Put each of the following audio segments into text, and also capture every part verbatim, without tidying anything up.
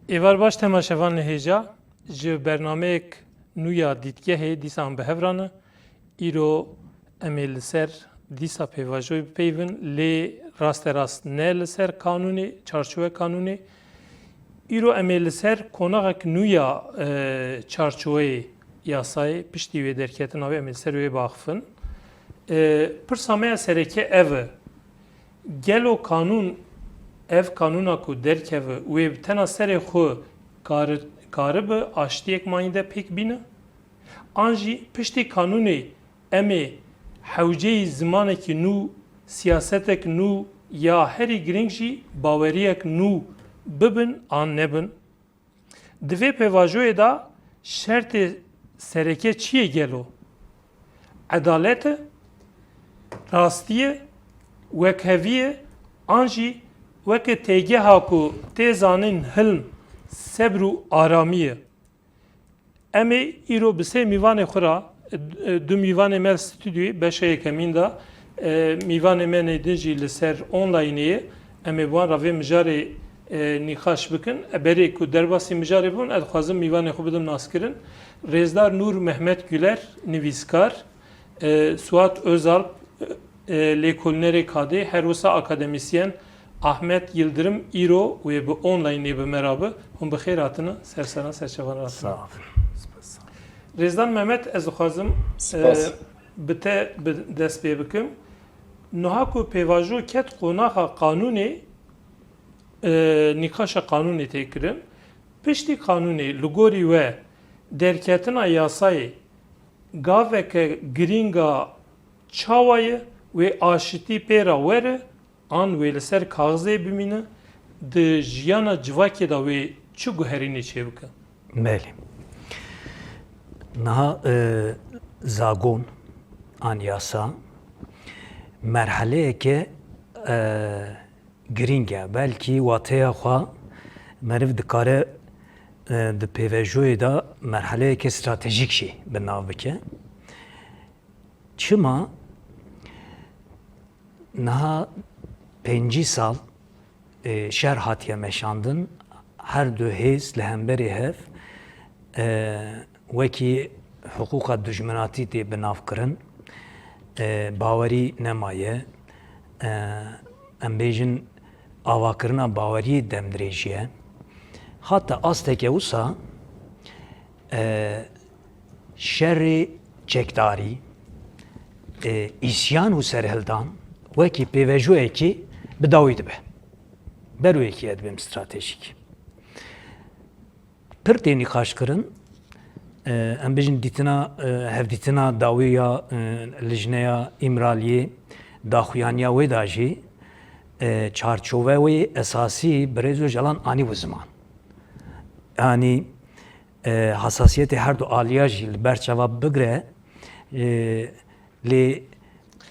Êvar baş temaşevanê hêja, ji bernameyek nû ya Dîtgehê dîsa em bi hev re ne. Îro em ê li ser dîsa pêvajoyê bipeyivin, lê rasterast ne li ser kanûnê, çarçowe kanûnê. Îro em ê li ser konaxek nû ya, e, çarçoweyê yasayê, piştî wê derketina wê em ê li ser wê biaxifin. E, pirsa me ya sereke ev e. Gelo kanûn, ev kanûna ku derkeve, wê bi tena serê xwe kari-, karibe aştiyek manî de pêk bîne? An jî piştî kanûnê em ê hewceyî zimanekî nû, siyasetek nû ya herî girîng jî baweriyek nû bibin an nebin? Di vê pêvajoyê de şertê sereke çi ye gelo? Edalet e, rastî ye, wekhevî ye, an jî weke têgeha ku tê zanîn hilm, sebr û aramî ye. Em ê îro bi sê mîvanê xwe re, e, du mîvanê me li stûdyoyê, beşa yekemîn de, e, mîvanê me nê din jî li ser onlaynê ye. Em ê bi wan re vê mijarê, e, nîqaş bikin. E, berê ku derbasî mijarê bûn, ez dixwazim mîvanê xwe bidim naskirin. Rêzdar Nûr Mehmet Güler, nivîskar, e, Suat Özalp, e, lêkolînerê kadê, her wisa akademîsyen Ahmet Yildirim îro wê bi onlaynê bi me re be. Hûn bi xêr hatine, ser seran, ser çavan re hatine. Sağ olun. Spas. Rêzdar Mehmet, ez dixwazim, Spas. e, bi te bi dest pê bikim. Niha ku pêvajo ket qonaxa qanûnê, e, nîqaşa qanûnê tê kirin. Piştî qanûnê li gorî we derketina yasayê gaveke girîng a, çawa ye, wê aşitî pê re were an wê li ser kaxizê bimîne, di jiyana civakê de wê çi guherînê çêbike? Belê. Niha, e, zagon an yasa merheleyeke, e, girîng e. Belkî wateya xwe meriv dikare, e, di pêvejoyê de merheleyeke stratejîk jî bi nav bike. Çima? Niha pêncî sal, e, şer hatiye meşandin, her du hêz li hemberî hev, e, wekî hiqûqa dijminatî tê binavkirin, e, bawerî nemaye, e, em bêjin avakirina baweriyê demdirêjî ye. Hate asteke wisa, e, şerê çekdarî, e, îsyan û serhildan wekî pêvejoyekî bi dawî dibe. Beroyekî ye dibêm stratejîk. Pir tê nîqaşkirin, e, em bêjin dîtina, e, hevdîtina dawî ya, e, lijneya Îmraliyê daxuyaniya wê de jî, e, çarçove wê esasî birêz Ocalan anî bi ziman. Yanî, e, hasasiyetê her du aliya jî li ber çava bigire, e, lê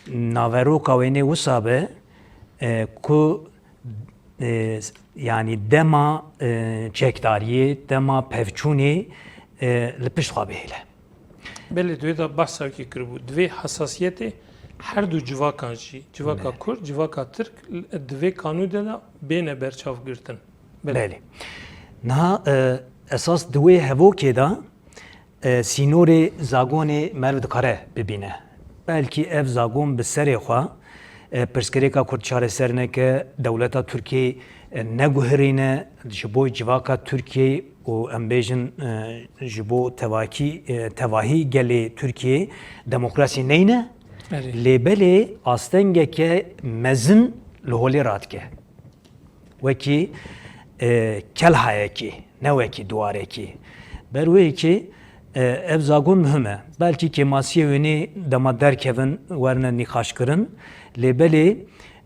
naveroka wê nê wisa be, e, ku, e, yanî dema, e, çekdariyê, dema pevçûnê, e, li pişt xwe bihêle. Belê, di wê de behsa wekî kiribû. Divê hesasiyetê her du civakan jî, civaka Belê. Kurd, civaka Tirk, di vê kanûnê de bêne berçavgirtin. Belê. Belê. Niha, e, esas di wê hevokê de, e, sînorê zagonê meriv dikare bibîne. Belkî ev zagon bi serê xwe, e, pirsgirêka Kurd çareser neke, dewleta Tirkiyê, e, neguherîne, ji bo civaka Tirkiyê û em bêjin, e, ji bo tevakî, e, tevahî gelê Tirkiyê demokrasî neyne. Erê. Lê belê astengeke mezin li holê radike. Wekî, e, kelhayekî, ne wekî duwarekî. Ber wê yekê, e, ev zagon muhim e. Belkî kêmasiyê wênê dema derkevin werine nîqaşkirin. Lê belê,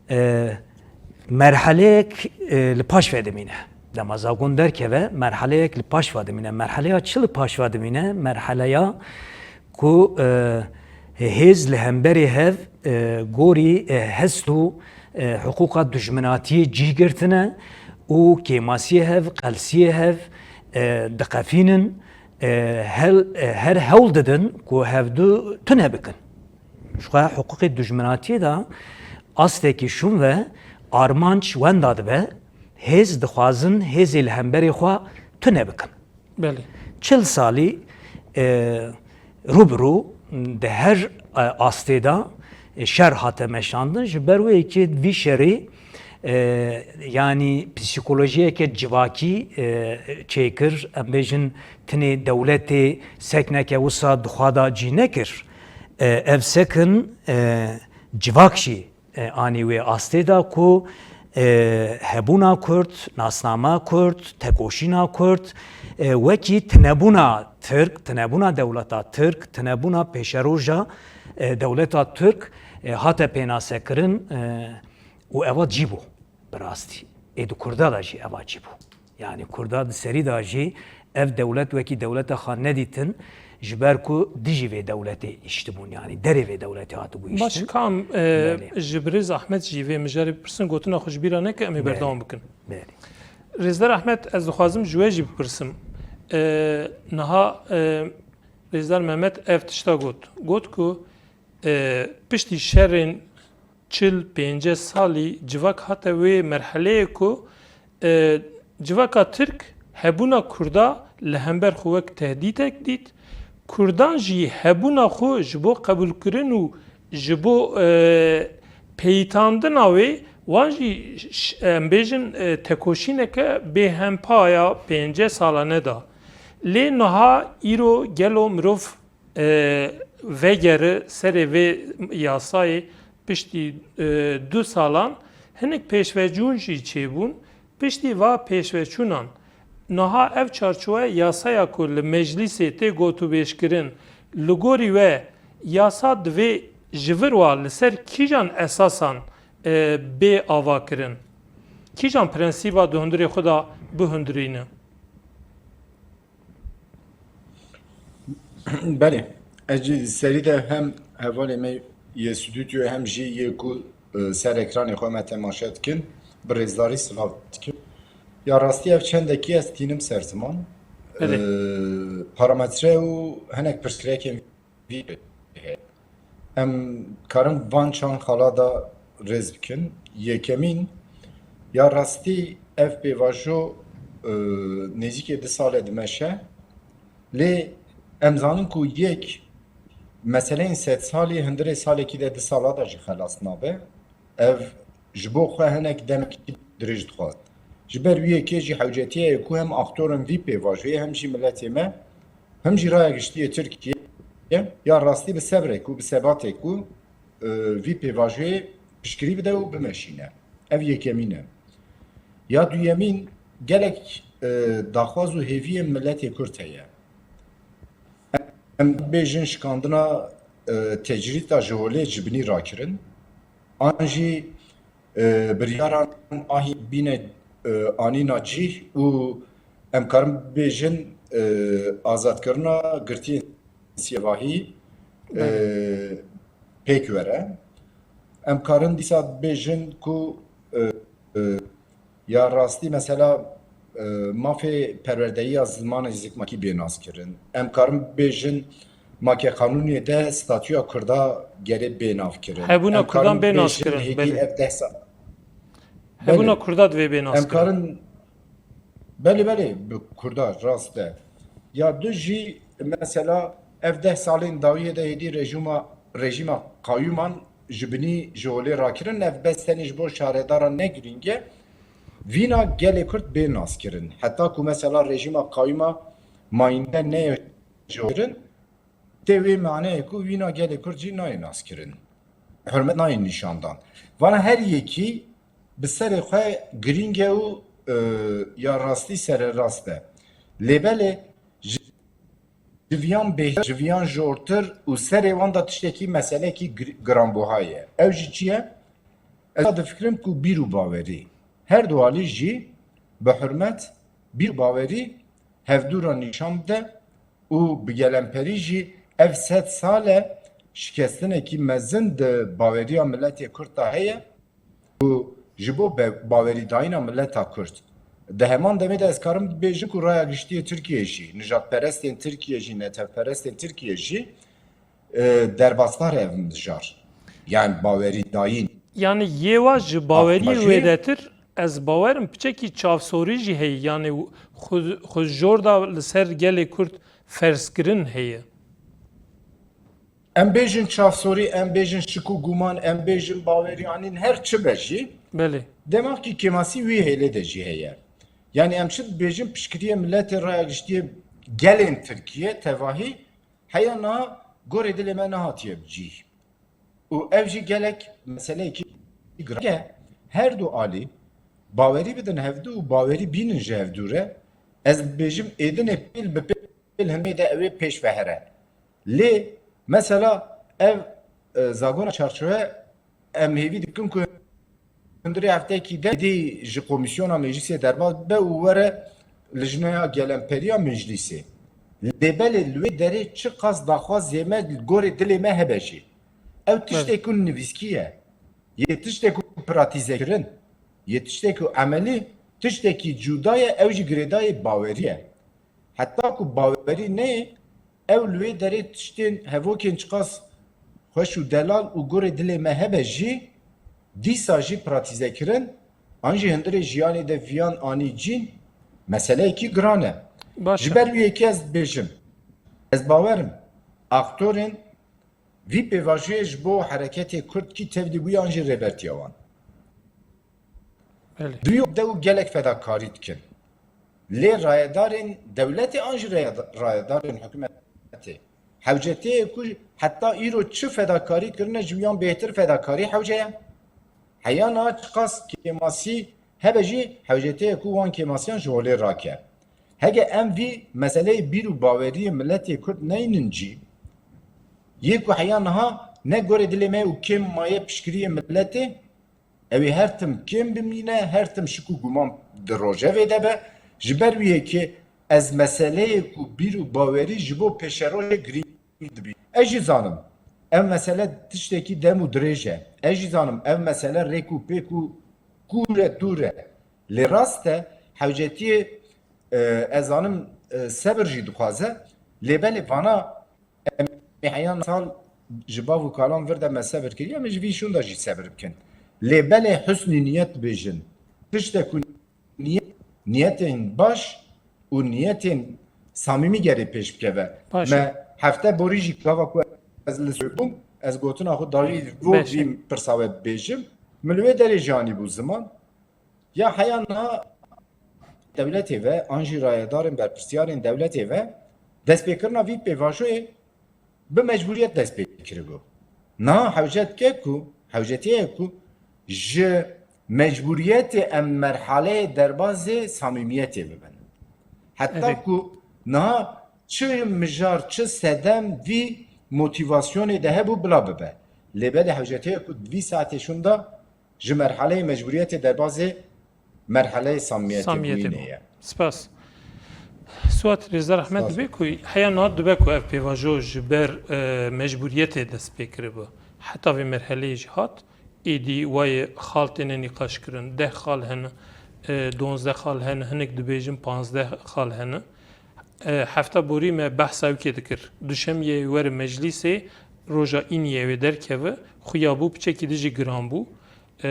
e, merheleyek, e, li paş ve dimîne. Dema zagon derkeve, merheleyek li paş ve dimîne. Merheleya çi li paş ve dimîne? Merheleya ku, e, hêz li hemberê hev, e, gorî, e, hest û, e, hiqûqa dijminatiyê cih girtine û kêmasiyê hev, qelsiyê hev, e, diqefînin, e, hel-, e, her hewl didin ku hevdu tune bikin. Ji xwe hiqûqê dijminatiyê de astekî şûn ve armanc wenda dibe, hêz dixwazin hêzê li hemberê xwe tune bikin. Belê. Çil salî, e, rû bi rû di her, e, astê de, e, şer hate meşandin. Ji ber wê yekê vî şerê, e, yanî psîkolojiyeke civakî, e, çêkir. Em bêjin tinê dewletê sekneke wisa di xwe de cî nekir. E, ev sekin, e, civak jî e, anî wê astê de ku, e, hebûna Kurd, nasnama Kurd, tekoşîna Kurd, e, wekî tinebûna Tirk, tinebûna dewleta Tirk, tinebûna pêşeroja, e, dewleta Tirk, e, hate pênasekirin, e, û eva cî bû. Bi rastî. Ê di Kurda de jî eva cî bû. Yanî Kurda di serî de jî ev dewlet wekî dewleta xwe nedîtin, ji ber ku dijî vê dewletê îştibûn, yanî derê vê dewletê hatibû îştin. Baş, kam, e, Belê. Ji birêz Ahmet jî vê mijarê bipirsin, gotina xwe ji bîra neke, em ê Belê. Berdewam bikin. Belê. Rêzdar Ahmet, ez dixwazim ji we jî bipirsim. E, niha, e, Rêzdar Mehmet ev tişta got. Got ku, e, piştî şerên çil pêncî salî civak hate wê merheleyê ku, e, civaka Tirk hebûna Kurda li hember xwe wek tehdîtek dît. Kurdan jî hebûna xwe ji bo qebûlkirin û ji bo, e, peyitandina wê, wan jî ş-, em bêjin, e, tekoşîneke bêhempa ya pêncî salane da. Lê niha îro gelo mirov e, vegere serê vê yasayê piştî, e, du salan hinek pêşvecûn jî çêbûn. Piştî va pêşveçûnan niha ev çarçowe yasaya ku li meclîsê tê gotûbêjkirin, li gorî we yasa divê ji vir wa li ser kîjan esasan, e, bê avakirin? Kîjan prensîba di hundirê xwe de bihundirîne? Belê. Ez jî serî de hem hevalê me yê stûdyoyê hem jî yê ku, e, ser ekranê xwe me temaşe dikin, bi rêzdarî silav dikim. Ya rastî ev çendekî ez tînim ser ziman. Belê. E, parametre û hinek pirsgirêkên vî heye. Em karin van çand xala da rêz bikin. Yekemîn, ya rastî ev pêvajo, e, nêzîkê du sale dimeşe. Lê em zanin ku yek meseleyên sedsalî hundirê salekî de, du sala de jî xelas nabe. Ev ji bo xwe hinek demekî dirêj dixwast. Ji ber wî yekê jî hewcetiye ye ku hem aktorên vî pêvajoyê hem jî miletê me, hem jî raya giştî yê Tirkiyê ya rastî bi sebrek û bi sebatê ku, e, vî pêvajoyê piştgirî bide û bimeşîne. Ev yekemîn e. Ya duyemîn, gelek, e, daxwaz û hêviyên miletê Kurd heye. Em bêjin şikandina, e, tecrîda ji holê ji binî rakirin. An jî, e, biryaran ahî bîne, e, anîna cîh û em karin bêjin, e, azadkirina girtiyên siyevahî, e, Belê. Pêk were. Em karin dîsa bêjin ku, e, e, ya rastî mesela, e, mafê perwerdeyiya zimanê zikmakî bê naskirin. Em karin bêjin ma ke qanûnê de statûya Kurda gerê bê navkirin. Hebûna Em Kurdan karin bê bêjin naskirin, hêdî belê. Ev deh sa-, Hebûna Belê. Kurda divê bê Em naskirin. karin, belê, belê, bi Kurda rast e. Ya du jî mesela ev deh salên dawiyê de hêdî rejîma, rejîma qayûman ji binî ji holê rakirin, ev bes tenê ji bo şaredaran ne girîng e. Vîna gelê Kurd bê naskirin. Heta ku mesela rejîma qayûma mayînde neyê ji holê kirin, tê wê maneyê ku vîna gelê Kurd jî nayê naskirin. Hurmet nayê nîşandan. Vana her yekî bi serê xwe girîng e û, e, ya rastî sererast e. Lê belê ji ji viyan bêhtir, ji viyan jortir û serê wan de tiştekî meselekî gir-, giranbuha ye. Ew jî çi ye? Ez difikirim ku bîr û bawerî, her du alî jî bi hurmet, bîr û bawerî hevdû re nîşan bide û bi gelemperî jî ev sed sal e şikestinekî mezin di baweriya miletê Kurd de heye. Û ji bo be-, bawerîdayîna mileta Kurd. Di heman demê de ez karim bêjim ku raya giştî yê Tirkiyê jî, nijadperestên Tirkiyê jî, netewperestên Tirkiyê jî, e, derbasdar e ev mijar. Yani bawerîdayîn. Yani yê wa ji baweriyê Bak, wêdetir, Ez bawerim piçekî çavsorî jî heye, yanî xwe, xwe jor da li ser gelê Kurd ferzkirin heye. Em bêjin çavsorî, em bêjin şik û guman, em bêjin bawerî anîn, her çi be jî. Belê. Dema ki kêmasî wî hêlê de jî heye. Yanî em çi dibêjin, piştgiriyê miletê, raya giştiyê gelên Tirkiye tevahî heya niha gorê dilê me nehatiye bi cî. Û ev jî gelek meseleyekî giran e. Her du alî bawerî bidin hevdu û bawerî bînin ji hevdu re. Ez dibêjim êdinê pêl bi pêl hindê de ew ê pêş ve here. Lê mesela ev, e, zagona çarçoye em hêvî dikin ku hundirê hefteyekî de êdî ji komîsyona meclîsê derbas be û were lijneya gelemperî ya meclîsê. Lê belê li wê derê çiqas daxwazê me li gorê dilê me hebe jî, ew tiştê ku nivîskî ye, yê tiştê ku pratîze kirin, yê tiştê ku emelî, tiştekî cuda ye, ew jî girêdayî bawerî ye. Heta ku bawerî neyê, ew li wê derê tiştên hevokên çiqas xweş û delal û gorê dilê me hebe jî, dîsa jî pratîze kirin, an jî hundirê jiyanê de viyan anî cîn, meseleyekî giran e. Baş e. Ji ber wî yekê ez dibêjim, ez bawer im, aktorên vî pêvajoyê ji bo hereketê Kurd kî tevlî bûye an jî rêbertiya wan. Belê. Duyo de û gelek fedakarî dikin. Lê rayedarên dewletê an jî rayeda-, rayedarên hikûmetê, hewcetiyê ku heta îro çi fedakarî kirine, ji wiyan bêhtir fedakarî hewce ye. Heya niha çiqas kêmasî hebe jî, hewcetiyê ku wan kêmasiyan ji holê rake. Hege em vî meseleyê bîr û baweriyê miletê Kurd neynin cî, yê ku heya niha ne gorê dilê me û kêm maye piştgiriyê miletê, ew ê her tim kêm bimîne, her tim şik û guman di rojevê de be. Ji ber wî yekê ez meseleyê ku bîr û bawerî ji bo pêşerojê girîng dibînim. Ez jî zanim, ev mesele tiştekî dem û dirêj e. Ez jî zanim, ev mesele rêk û pêk û kûr e, dûr e. Lê rast e, hewcetiyê, e, ez zanim, e, sebir jî dixwaze. Lê belê vana em ê heyan sal ji bav û kalan vir de me sebir kiriye, em ê ji vî şûnda jî sebir bikin. Lê belê husnî niyet bêjin. Tiştek ku niyet, niyetên baş û niyetên samîmî gerê pêş bikeve. Baş e. Me hefte borî jî gava ku ez li Swêd bûm, ez gotina xwe dawî bo Baş e. vî pirsa we bibêjim. Min li wê derê jî anîbû ziman. Ya heya niha dewletê ve, an jî rayedarên berpirsiyarên dewletê ve destpêkirina vî pêvajoyê bi mecbûriyet dest pê kiribû. Niha hewce dike ku, hewcetiyê ye ku ji mecbûriyetê em merhaleyê derbazê samîmiyetê bibin. Heta Evet. ku niha çi mijar, çi sedem vî motîvasyonê de hebû bila bibe. Lê belê hewcetiyê ku vî saetê şûnda ji merhaleyê mecbûriyetê derbazê merhaleyê samiyetê Samiyetê bûyînê bû. ye. Spas. Suat, rêza rehmet Spas. Dibe ku heya niha dibe ku ev pêvajo ji ber, e, mecbûriyetê dest pê kiribû. Heta vê merheleyê jî hat, êdî wayê xal têne nîqaş kirin. Deh xal hene, e, donzdeh xal hene, hinek dibêjin panzdeh xal hene. E, hefta borî me behsa wikê dikir. Duşemiyê were meclîsê, roja îniyê wê derkeve, xuya bû, piçekî dijî giran bû. E,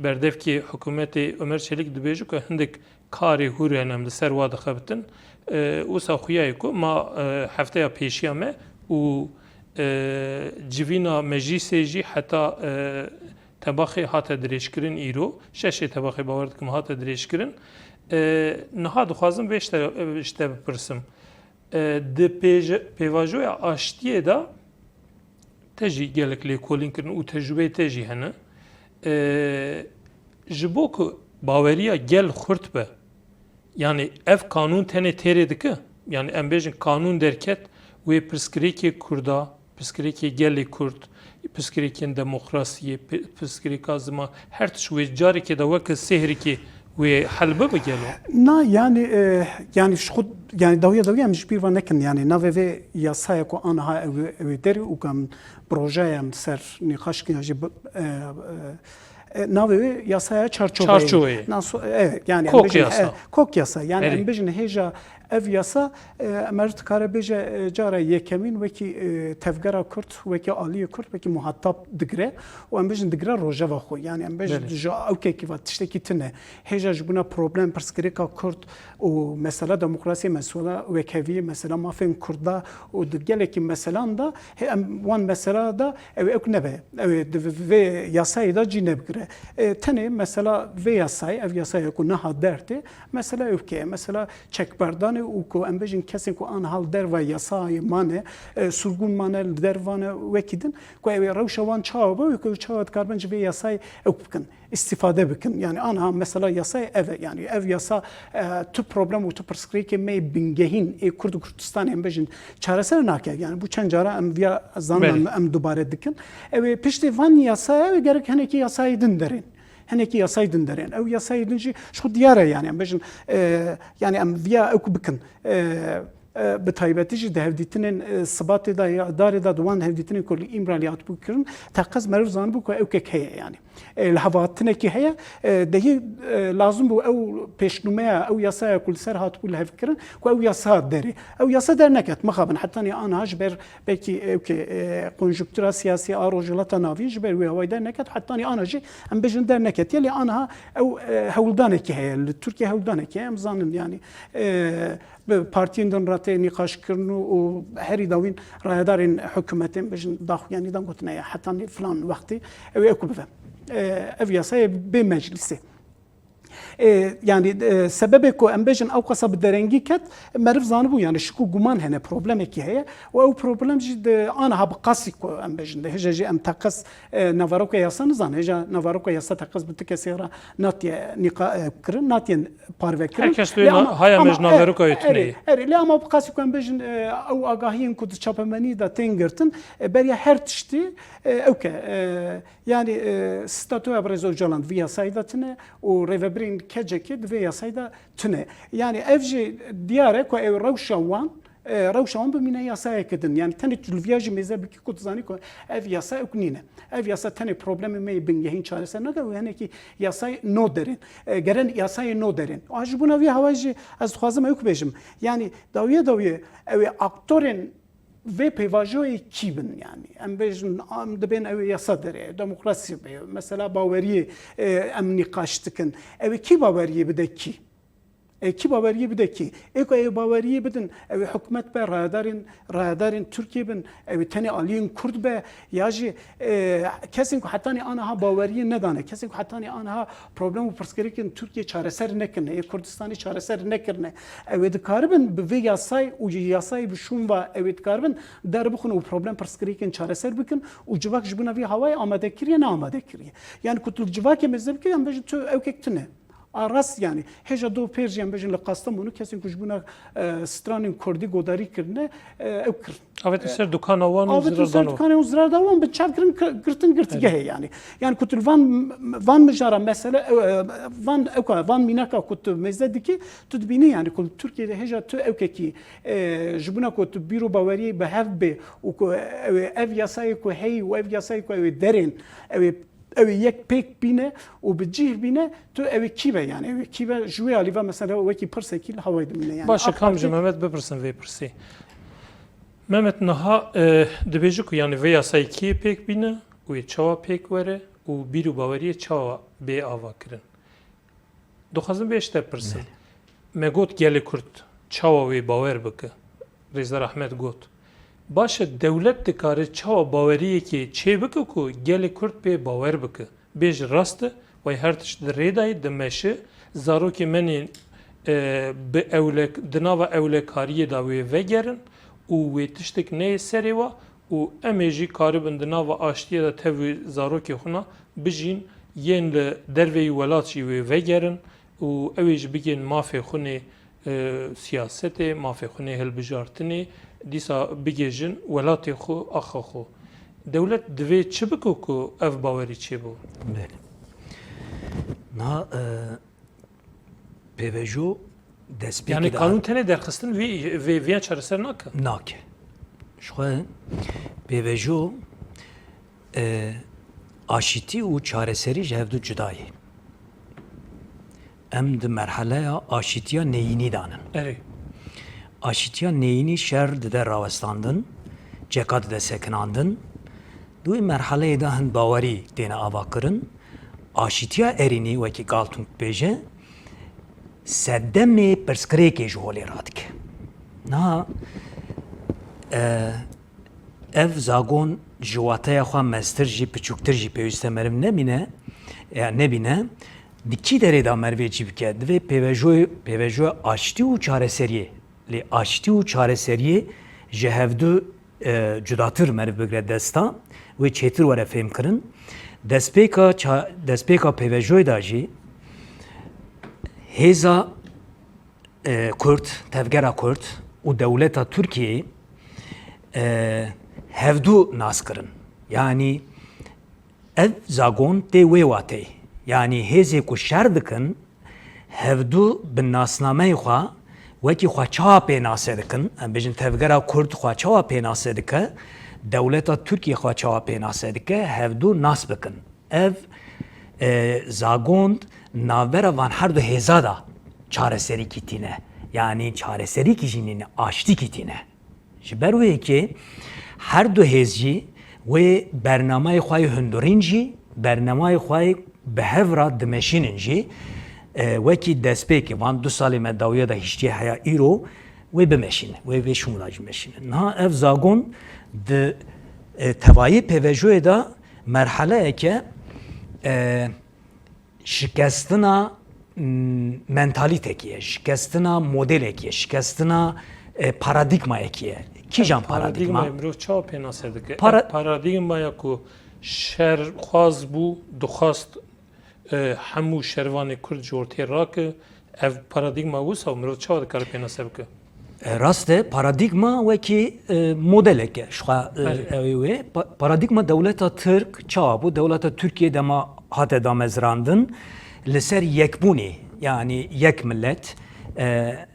berdevkê hikûmetê Ömer Çelik dibêje ku hindik karê hûr hene em li ser wa dixebitin. E, wisa xuya ye ku ma, e, hefteya pêşiya me û, e, civîna meclîsê jî heta, e, tebaxê hate dirêjkirin îro. Şeşê tebaxê bawer dikim hate dirêjkirin. E, niha dixwazim vê ji te, ji te bipirsim. E, di pêje-, pêvajoya aştiyê de te jî gelek lêkolîn kirin û tecrûbeyê te jî hene. E, ji bo ku baweriya gel xurt be, yanî ev kanûn tenê têrê dike, yanî em bêjin kanûn derket, wê pirsgirêkê Kurda, pirsgirêkê gelê Kurd, pirsgirêkên demokrasiyê, pi-, pirsgirêka ziman, her tişt wê carekê de weke sêhrikê wê hel bibe gelo? Na, yanî, e, yanî ji xwe, yanî dawiya dawiya em ji bîr ve nekin, yanî navê vê yasaya ku aniha ew, ew ê derê û ku em projeyê em ser nîqaş kirin ya jî bi, e, e, e, navê wê yasaya çarçoveyê. Çarçoveyê. Naso-, evet, yanî em Kok bêjin, yasa. e, kok yasa. Yanî Erê. Em bêjin hêja Ev yasa, e, meriv dikare bêje, e, cara yekemîn wekî, e, tevgera Kurd, wekî aliyê Kurd, wekî muhatap digire û em bêjin digire rojeva xwe. Yani em bêjin Belê. Ji ewkekî ve tiştekî tune. Hêja ji bona problem, pirsgirêka Kurd û mesela demokrasiyê, mesela wekheviyê, mesela mafên Kurda û di gelekî meselan de hê em wan mesela de ew ewk nebe. Ew ê di vê yasayê de cî nebigire. E, tenê mesela vê yasayê, ev yasaya ku niha dertê, mesela ewkê ye, mesela çekberdanê û ku em bêjin kesên ku aniha li derva yasayê mane, e, surgûn mane, li derva ne wekî din, ku ew ê rewşa wan çawa be û ku çawa dikaribin ji vê yasayê ewk bikin, îstîfade bikin. Yani aniha mesela yasayê ev e. Yani ev yasa, e, tu problem û tu pirsgirêkê me yê bingehîn ê Kurd û Kurdistanê em bêjin çareser nake. Yani bu çend cara em viya zanin Belê. em, em dubare dikin. Ew ê piştê van yasaya ew ê gerek hinekî yasayê din derên. Hinekî yasayê din derên. Ew yasayê din jî ji xwe diyar e yani. Em bêjin, e, yani em viya ewk bikin. E, e, bi taybetî jî di hevdîtinên, e, Sibatê de ya Darê de di wan hevdîtinên ku li Îmralî hatibû kirin, teqez meriv zanibû ku ewkek heye yani. E, li hevatinekî heye, e, dehî, e, lazim bû ew pêşnûmeya, ew yasaya ku li ser hatibû lihevkirin, ku ew yasa derê. Ew yasa derneket, mixabin, hetanî aniha ji ber belkî ewkê, e, konjuktura siyasî a Rojhilata Navîn ji ber wê hawayî derneket, hetanî aniha jî em bêjin derneketiye, lê aniha ew, e, hewldanekî heye, li Tirkiye hewldanekî heye, em zanin yani, e, bi partiyên din re tê nîqaşkirin û, û herî dawîn rayedarên hikûmetê em bêjin daxuyanî dan gotine ya hetanî filan wextî ew ê ku bive. E, ev yasayê bê meclisê. E, yani, e, sebebê ku em bêjin ew qasa bi derengî ket, meriv zanibû yani şik û guman hene, problemekî heye û ew problem jî di aniha bi qasî ku em bêjin, di hêja jî em teqez, e, naveroka yasa nizane, hêja naveroka yasa teqez bi tu kesê re natiye nîqa-, e, kirin, natiye parve kirin. Her kes Lê duyê na-, ama, haya ama, me ji naveroka wê tune erê, ye. Erê, lê ama bi qasî ku em bêjin, e, ew agahiyên ku di çapemenî de tên girtin, e, beriya her tiştî, e, ew ke, e, yani, e, statûya Birêz Ocalan vî yasayî de tune û rêvebirên kecekê di vê yasayî de tune. Yani ev jî diyar e ku ew rewşa wan, e, rewşa wan bimîne yasayeke din. Yani tenê tu li viya jî mêze bikî ku tu zanî ku ev yasa ew nîne. Ev yasa tenê problemê me yê bingehîn çareser nake û hinekî yasayê no derên. E, geren yasayê no derên. A ji bona vî hawayê jî ez dixwazim ew bêjim. Yani dawiye dawiye ew ê aktorên vê pêvajoyê kî bin yani. Em bêjin, em dibên ew ê yasa derê, demokrasî bê, mesela baweriyê, e, em nîqaş dikin. Ew ê kî baweriyê bide kî? E, kî baweriyê bide kî? Ê ku ew baweriyê bidin, ew ê hikûmet be, rayedarên, rayedarên Tirkiyê bin, ew ê tenê aliyên Kurd be, ya jî, e, kesên ku hetanî aniha baweriyê nedane, kesên ku hetanî aniha problem û pirsgirêkên Tirkiyê çareser nekirine, ê Kurdistanê çareser nekirine, ew ê dikaribin bi vê yasayê û yasayê bi şûn ve ew ê dikaribin derbixin û problem pirsgirêkên çareser bikin û civak ji bona vî hawayê amade kiriye, ne amade kiriye. Yani ku tu civakê mêze bikî, em bêjin tu ewkek tune. A rast yani. Hêja do pêr jî em bêjin li Kastamonû kesên ku ji bona, e, stranên kurdî godarî kirine, e, ew kirin. Avêtin ser dukana wan û Avêtin zirar ser dan wan. Dukana û zirar dan wan bi çav kirin, ki-, girtin girtîgehê yani. Yani ku tu li van, van mijara mesele, e, e, van ewka, van mînaka ku tu mêze dikî, tu dibînî yani ku li Tirkiyeyê de hêja tu ewkekî, e, ji bona ku tu bîr û baweriyê bi hev bê û ku ew ê ev yasayê ku heyî û ev yasayê ku ew ê derên, ew ê ew ê yek pêk bîne û bi cih bîne, tu ew ê kî be yani, ew ê kî be, ji wê alî ve mesela wekî pirsekî li hawayê dimîne yani. Baş e, AK kam ji Partî Mehmet bipirsin vê pirsê. Mehmet, niha, e, dibêje ku yani vê yasayê kî yê pêk bîne û yê çawa pêk were û bîr û baweriyê çawa bê ava kirin? Dixwazim vê ji te pirsim. Belê. Me got gelê Kurd çawa wê bawer bike? Rêzdar Ahmet got, baş e, dewlet dikare çawa baweriyekê çê bike ku gelê Kurd pê bawer bike? Bêje rast e, wey her tişt di rê de ye, dimeşe, zarokê me nê, e, bi ewlek-, di nava ewlekariyê de wê vegerin û wê tiştek neyê serê wa û em ê jî karibin di nava aştiyê de tev wê zarokê xwe na bijîn, yên li derveyî welat jî wê vegerin û ew ê jî bigihên mafê xwe nê, e, siyasetê, mafê xwe nê hilbijartinê, dîsa bigihêjin welatê xwe, axa xwe. Dewlet divê çi bike ku ev bawerî çêbibe? Belê. Na, e, Pêvejo destpêkê Yani de kanûn hat- tenê derxistin vî, vê, viya çareser nake? Nake. Ji xwe pêvejo, e, aşîtî û çareserî ji hevdu cuda ye. Em di merheleya aşîtiya neyînî de nin. Erê. Aşîtiya neyînî şer dide rawestandin, ceka dide sekinandin. Di wê merheleyê de hin bawerî têne avakirin. Aşîtiya erînî, wekî Galtung dibêje, sedemê pirsgirêkê ji holê radike. Niha, e, ev zagon ji wateya xwe meztir jî, piçûktir jî pêwîst e meriv nebîne, ya nebîne. Di kî derê de meriv ê cî bike? Divê pêvejoyê, pêvejoya aştî û çareseriyê. Lê aştî û çareseriyê ji hevdu, e, cudatir meriv bigire desta, wê çêtir were fêhmkirin. Destpêka ça-, destpêka pêvejoyê de jî hêza, e, Kurd, tevgera Kurd û dewleta Tirkiyeyê, e, hevdu nas kirin. Yanî ev zagon tê wê wateyê. Yanî hêzê ku şer dikin, hevdu bi nasnameyê xwe wekî xwe çawa pênase dikin, em bêjin tevgera Kurd xwe çawa pênase dike, dewleta Tirkiyê xwe çawa pênase dike, hevdu nas bikin. Ev, e, zagon navbera van her du hêza de çareserîkî tîne. Yanî çareserîkî jî nîne, aştîkî tîne. Ji ber wê yekê her du hêz jî wê bernameyê xwe yê hundirîn jî, bernameyê xwe yê bi hev re dimeşînin jî, e, wekî destpêkê van du salê me dawiya de hiştiye heya îro wê bimeşîne, wê vê şûna jî meşîne. Niha ev zagon di, e, tevayê pêvejoyê de merheleyeke, e, şikestina, m, mentalîtekî ye, şikestina modelekî ye, şikestina, e, paradîgmayekî ye. Kîjan paradîgma? Paradîgmayê mirov çawa pênase dike? Para- Ev paradîgmaya ku şerxwaz bû, dixwast, e, hemû şervanê Kurd ji ortê rake, ev paradîgma wisa mirov çawa dikare pênase bike? E, rast e, paradîgma wekî, e, modelek e, ji xwe, e, Belê. Ew ê wê. Pa-, paradîgma dewleta Tirk çawa bû? Dewleta Tirkiye dema hate damezrandin, li ser yekbûnê, yanî yek milet, e,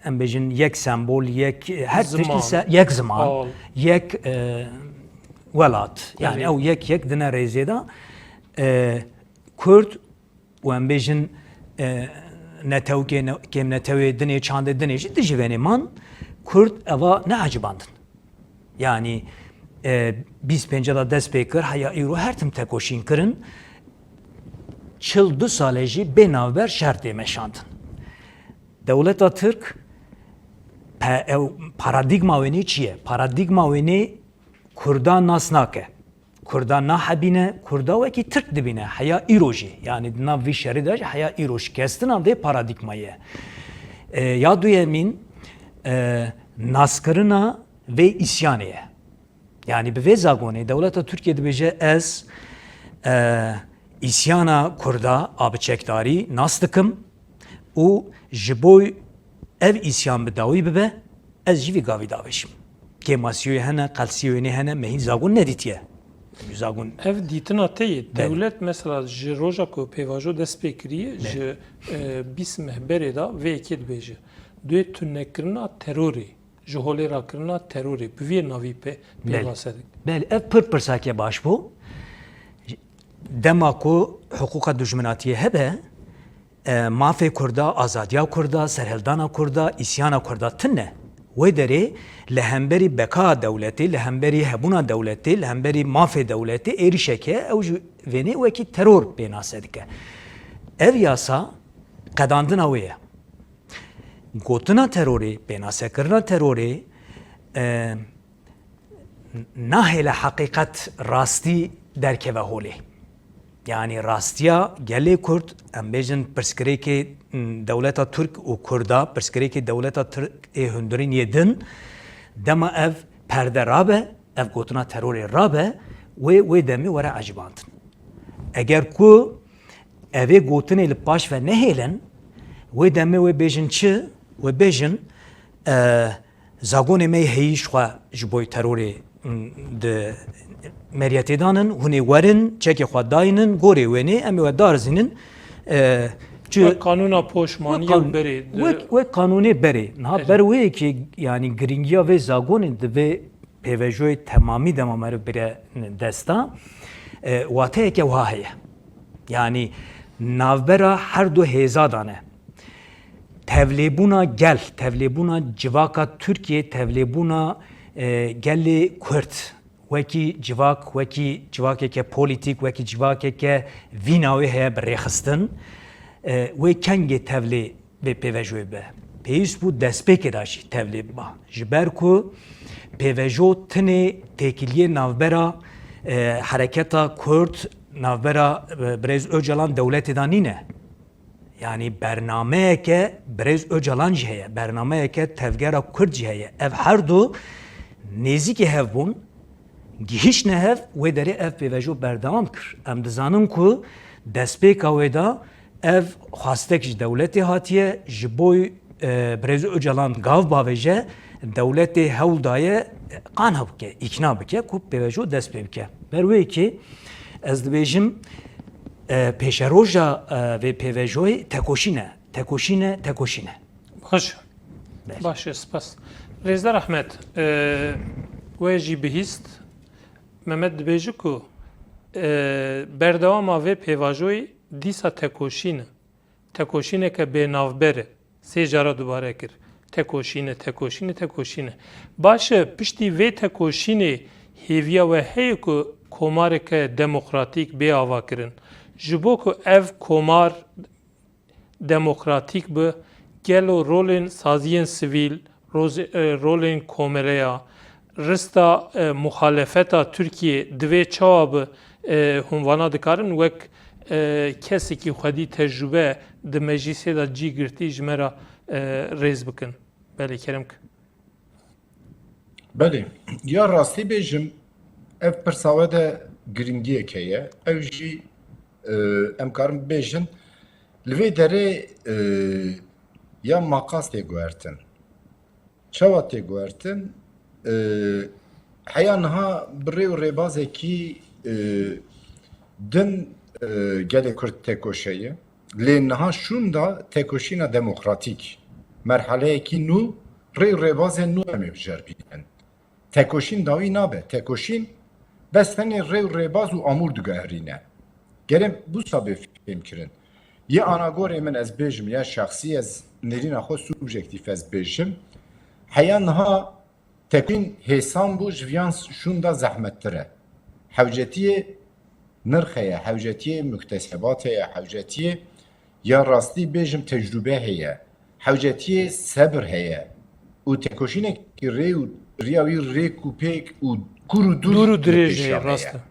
em bêjin yek sembol, yek, e, her tişt li Ziman. ser, yek ziman, Al. yek, e, welat. Yanî Belê. ew yek yek dine rêzê de, e, Kurd û em bêjin, e, netewkê ne-, kêmnetewê dinê, çandê dinê jî dijî venê man, Kurd eva neecibandin. Yanî, e, bîst pênce de dest pê kir, heya îro her tim tekoşîn kirin, çil du sale jî bê navber şer tê meşandin. Dewleta Tirk, pe-, ew paradîgma wê nê çi ye? Paradîgma wê nê Kurda nas nake. Kurda nahebîne, Kurda wekî Tirk dibîne, heya îro jî. Yanî di nav vî şerî de jî heya îro şikestina vê paradîgmayê ye. E, ya duyemîn, e, naskirina vê îsyanê ye. Yanî bi vê zagonê dewleta Tirkiye dibêje, ez, e, îsyana Kurda a bi çekdarî nas dikim û ji bo ev îsyan bi dawî bibe, ez jî vî gavî davêjim. Kêmasîyoyê hene, qelsîyoyê hene, me hîn zagon nedîtiye. Zagon Ev dîtina te ye. Belê. Dewlet mesela ji roja ku pêvajo dest pê kiriye, Belê. ji, e, bîst meh berê de vê yekê dibêje. Duyê tunekirina terorê, ji holê rakirina terorê, bi vê navî pe-, Belê. pênase dike. Belê, ev pir pirsakê baş bû. Dema ku hiqûqa dijminatiyê hebe, e, mafê Kurda, azadiya Kurda, serhildana Kurda, îsyana Kurda tune. Wê derê li hemberî beqaya dewletê, li hemberî hebûna dewletê, li hemberî mafê dewletê êrîşeke ew ji vênê wekî teror pênase dike. Ev yasa qedandina wê ye. Gotina terorê, pênasekirina terorê, e, nahêle heqîqet, rastî derkeve holê. Yanî rastiya gelê Kurd, em bêjin pirsgirêkê, m, dewleta Tirk û Kurda, pirsgirêkê dewleta Tirk ê hundirîn yê din, dema ev perde rabe, ev gotina terorê rabe, wê, wê demê were ecibandin. Eger ku evê gotinê li paş ve nehêlin, wê demê wê bêjin çi? Wê bêjin, e, zagonê me yê heyî ji xwe ji bo terorê, m, di meriyetê danin, hûn ê werin, çekê xwe daynin, gorê wênê, em ê we darizînin, e, çi Wek qanûna poşmaniyê wek qan-, û berê di wek, wek qanûnê berê. Niha Erê. ber wê yekê, yanî girîngiya vê zagonê di vê pêvejoyê temamî dema meriv bire desta, e, wateyeke wiha heye. Yanî navbera her du hêza dane. Tevlêbûna gel, tevlêbûna civaka Tirkiyê, tevlêbûna, e, gelê Kurd, wekî civak, wekî civakeke polîtîk, wekî civakeke vîna wê heye bi rêxistin, e, wê kengê tevlê vê pêvejoyê be. Pêwîst bû destpêkê de jî tevlê biba. Ji ber ku pêvejo tinê têkiliyê navbera, e, hereketa Kurd, navbera, e, Birêz Ocalan dewletê de nîne. Yanî bernameyeke Birêz Ocalan jî heye, bernameyeke Tevgera Kurd jî heye. Ev her du nêzîkî hev bûn, gihîştine hev, wê derê ev pêvejo berdewam kir. Em dizanin ku destpêka wê de ev xwastek ji dewletê hatiye, ji bo, e, Birêz Ocalan gav bavêje, dewletê hewl daye qanha bike, îkna bike ku pêvejo dest pê bike. Ber wê yekê ez dibêjim, e, pêşeroja, e, vê pêvejoyê tekoşîn e, tekoşîn e, tekoşîn e. Baş. Belê. Baş e, spas. Rêzdar Ahmet, e, we jî bihîst. Mehmet dibêje ku, e, berdewama vê pêvajoyê dîsa tekoşîn e. Tekoşîneke bênavber e. Sê cara dubare kir. Tekoşîn e, tekoşîn e, tekoşîn e. Baş e, piştî vê tekoşînê hêviya we heye ku komareke demokratîk bê avakirin? Ji bo ku ev komar demokratîk bi, gelo rolên saziyên sivîl, roz-, e, rolên komeleya, rista, e, muxalefeta Tirkiyê divê çawa bi, e, hûn vana dikarin wek, e, kesekî xwedî tecrûbe di meclîsê de cî girtî ji me re, e, rêz bikin? Belê, kerem ki. Belê, ya rastî bêjim, ev pirsa we de giringiyek heye. Ew jî, e, em karin bêjin, li vê derê, e, ya maqas tê guhertin. Çawa tê guhertin? E, heya niha bi rê û rêbazekî, e, din, e, gelê Kurd têkoşe ye. Lê niha şûnda tekoşîna demokratîk, merheleyekî nû, rê û rêbazên nû em ê bi jer bînin. Tekoşîn dawî nabe. Tekoşîn bes tenê rê û rêbaz û amûr diguherîne. Gerek wisa bê fêhmkirin. Yê anagorê min ez bêjim, ya şexsî ez nêrîna xwe subjektîf ez bêjim. Heya niha tekoşîn hêsan bû, ji viyan şûnda zehmettir e. Hewcetiyê nirx heye, hewcetiyê muktesebat heye, hewcetiyê ya rastî bêjim tecrûbe heye, hewcetiyê sebir heye û tekoşînekî rê û riya wî rêk û pêk û kûr û dûr Dûr û li dirêj pêşiya heye, me rast ye. e.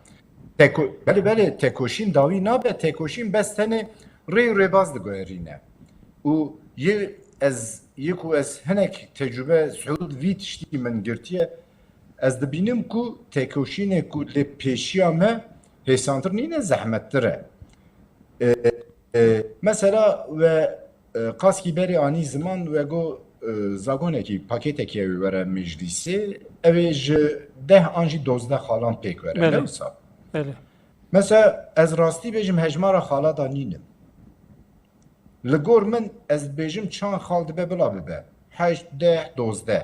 Teko-, belê, belê, tekoşîn dawî nabe, tekoşîn bes tenê rê û rêbaz diguherîne. Û yê ez, yê ku ez hinek tecrûbe Siûd vî tiştî min girtiye, ez dibînim ku tekoşînê ku li pêşiya me hêsantir nîne, zehmettir e. E, e, mesela we, e, qaskî berê anî ziman, we got, e, zagonekî, pakêtekî ew ê were meclîsê, ew ê ji deh an jî dozdeh xalan pêk were. Belê. Ne wisa? Belê. Mesela ez rastî bêjim, hejmara xala da nînim. Li gor min ez dibêjim çand xal dibe bila bibe. Heşt, deh, dozdeh.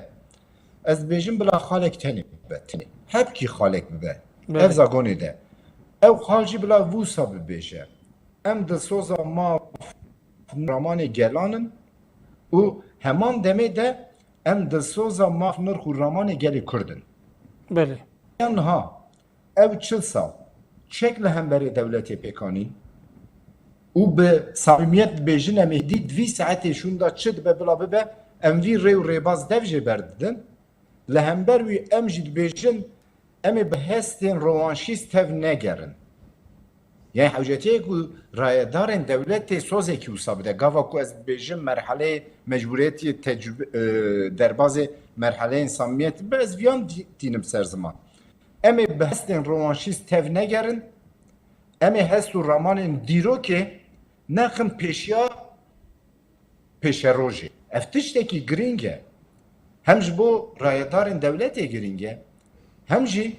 Ez dibêjim bila xalek tenê bibe, tenê. Hebkî xalek bibe. Belê. Ev zagonê de. Ew xal jî bila wisa bibêje. Em dilsoza maf ramanê gelan in û heman demê de em dilsoza maf nirx û ramanê gelê Kurd in. Belê. Yan niha ew çil sal çek li hemberê dewletê pêk anîn û bi samîmiyet dibêjin, em ê dît vî saetê şûnda çi dibe bila bibe, em vî rê û rêbaz dev jê berdidin. Li hember wî em jî dibêjin, em ê bi hestên rewanşîst tev negerin. Yanî hewcetiyê ku rayedarên dewletê sozekî wisa bide. Gava ku ez dibêjim merheleyê mecbûriyetiyê tecrûbe, e, derbazê merheleyên samimiyetî be, ez viyan dî-, tînim ser ziman. Em ê bi hestên rewanşîst tev negerin, em ê hest û ramanên dîrokê nexin pêşiya pêşerojê. Ev tiştekî girîng e. Hem ji bo rayedarên dewletê girîng e, hem jî